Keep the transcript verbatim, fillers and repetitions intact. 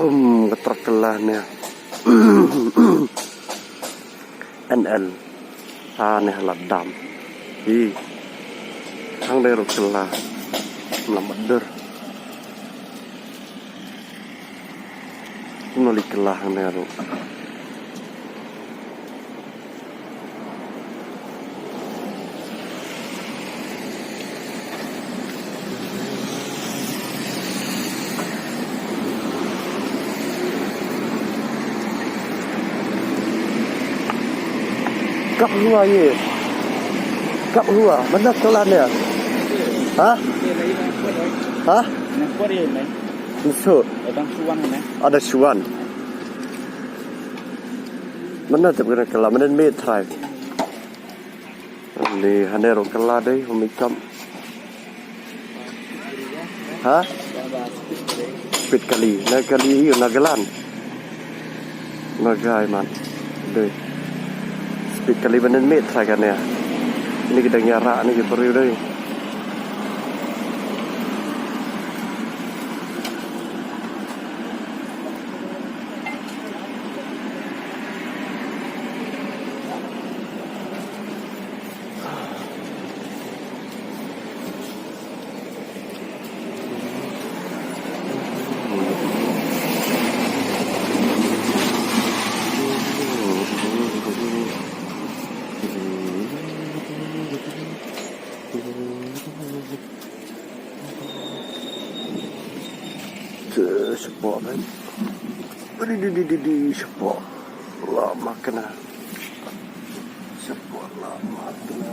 Um, ka trok kylla ne. N L. Ha ne ha la dam. Hi. Hangne ruh kylla. Lam dur. Kumno leit kylla hangne ruh. Kap hua ye. Kap hua. Mana kylla ne? Ha? Ha? Nso. Ada shuan. Mana tep kena kylla, mana me try. Ni hangne ruh kylla dei, hum ikam. Ha? Pit kali, na kali iyo na galan. Na gai man. Dei. Pit kali banen me try kane. Ni ki dang ïarap ni ki briew dei. Te, shapoh, man. Di, di, di, di, di, shapoh. Lama kena. Shapoh lama kena.